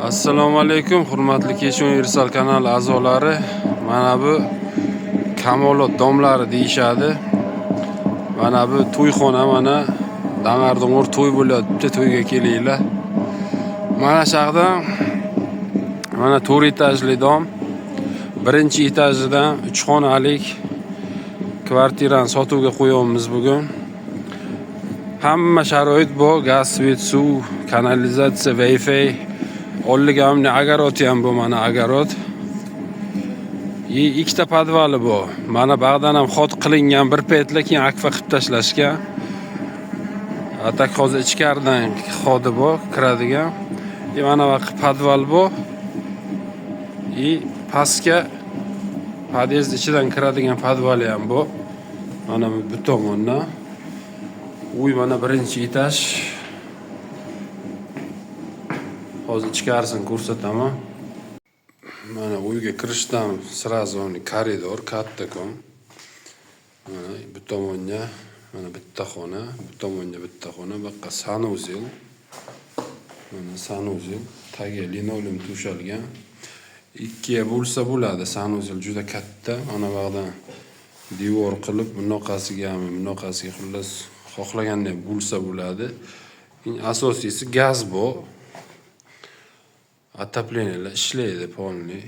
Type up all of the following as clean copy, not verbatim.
Assalomu alaykum, hurmatli Kesh Universal kanali a'zolari. Mana bu Kamolot domlari deyishadi. Mana bu to'yxona, mana dang'ar-dung'ur to'y bo'lyapti, to'yga kelinglar. Mana shu yoqdan mana 4 etajli dom. Birinchi etajidan 3 xonalik kvartirani sotuvga qo'yapmiz bugun. Hamma sharoit bor: gaz, svet, suv, kanalizatsiya, Wi-Fi. Oldiga mana огород ham bu, mana огород. И ikkita podvali bor. Mana bag'dan ham ход qilingan bir paytlar, keyin akfa qilib tashlashgan. А так hozir ichkaridan ход i bor, kiradigan. И mana bu podval bor. И pastga pod'ezd ichidan kiradigan podvali ham bor. Mana bu tomondan. Uy mana birinchi etaj. Hozir ichkarisini ko'rsataman. Mana uyga kirishdan сразу koridor kattakon. Mana bu tomonga mana bitta xona, bu tomonga bitta xona, bu yoqqa санузел. Mana санузел, tagi linoleum to'shalgan. Ikkiga bo'lsa bo'ladi, санузел juda katta. Mana bu yoqdan devor qilib, bunaqasiga ham, bunaqasiga, xullas, xohlaganday bo'lsa bo'ladi. Eng asosiysi gaz bor. Отопление lar ishlaydi полный.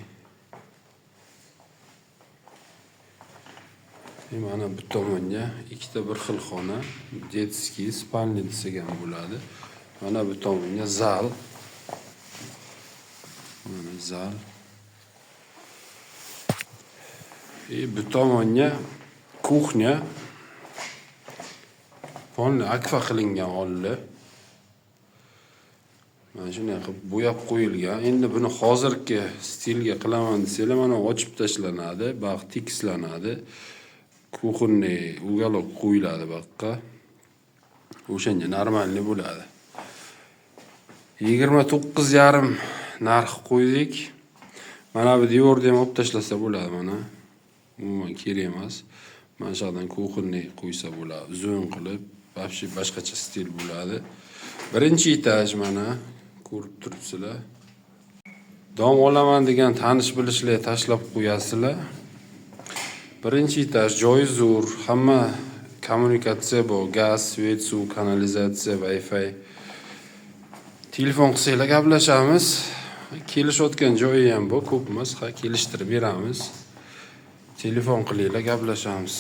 И mana bu tomonga ikkita bir xil xona, детский, спальня desak ham bo'ladi. Mana bu tomonga zal. Mana zal. И bu tomonga кухня. Полный akfa qilingan oldi. Mana shunday qilib bo'yab qo'yilgan. Endi buni hozirgi stilga qilaman desanglar, mana ochib tashlanadi, bag' tekislanadi. Кухонный уголок qo'yiladi bu yoqqa. O'shanga нормальный bo'ladi. 29,5 narx qo'ydik. Mana bu devorni ham olib tashlasa bo'ladi mana. Umuman kerak emas. Mana shu yoqdan кухонный qo'ysa bo'ladi. Uzun qilib, вообще boshqacha stil bo'ladi. Birinchi etaj mana ko'rib turibsizlar. Dom olaman degan tanish bilishlar tashlab qo'yasizlar. Birinchi etaj, joyi zo'r, hamma kommunikatsiya bor: gaz, svet, suv, kanalizatsiya, Wi-Fi. Telefon qilsanglar gaplashamiz. Kelishayotgan joyi ham bor, ko'p emas, ha, kelishtirib beramiz. Telefon qilinglar, gaplashamiz.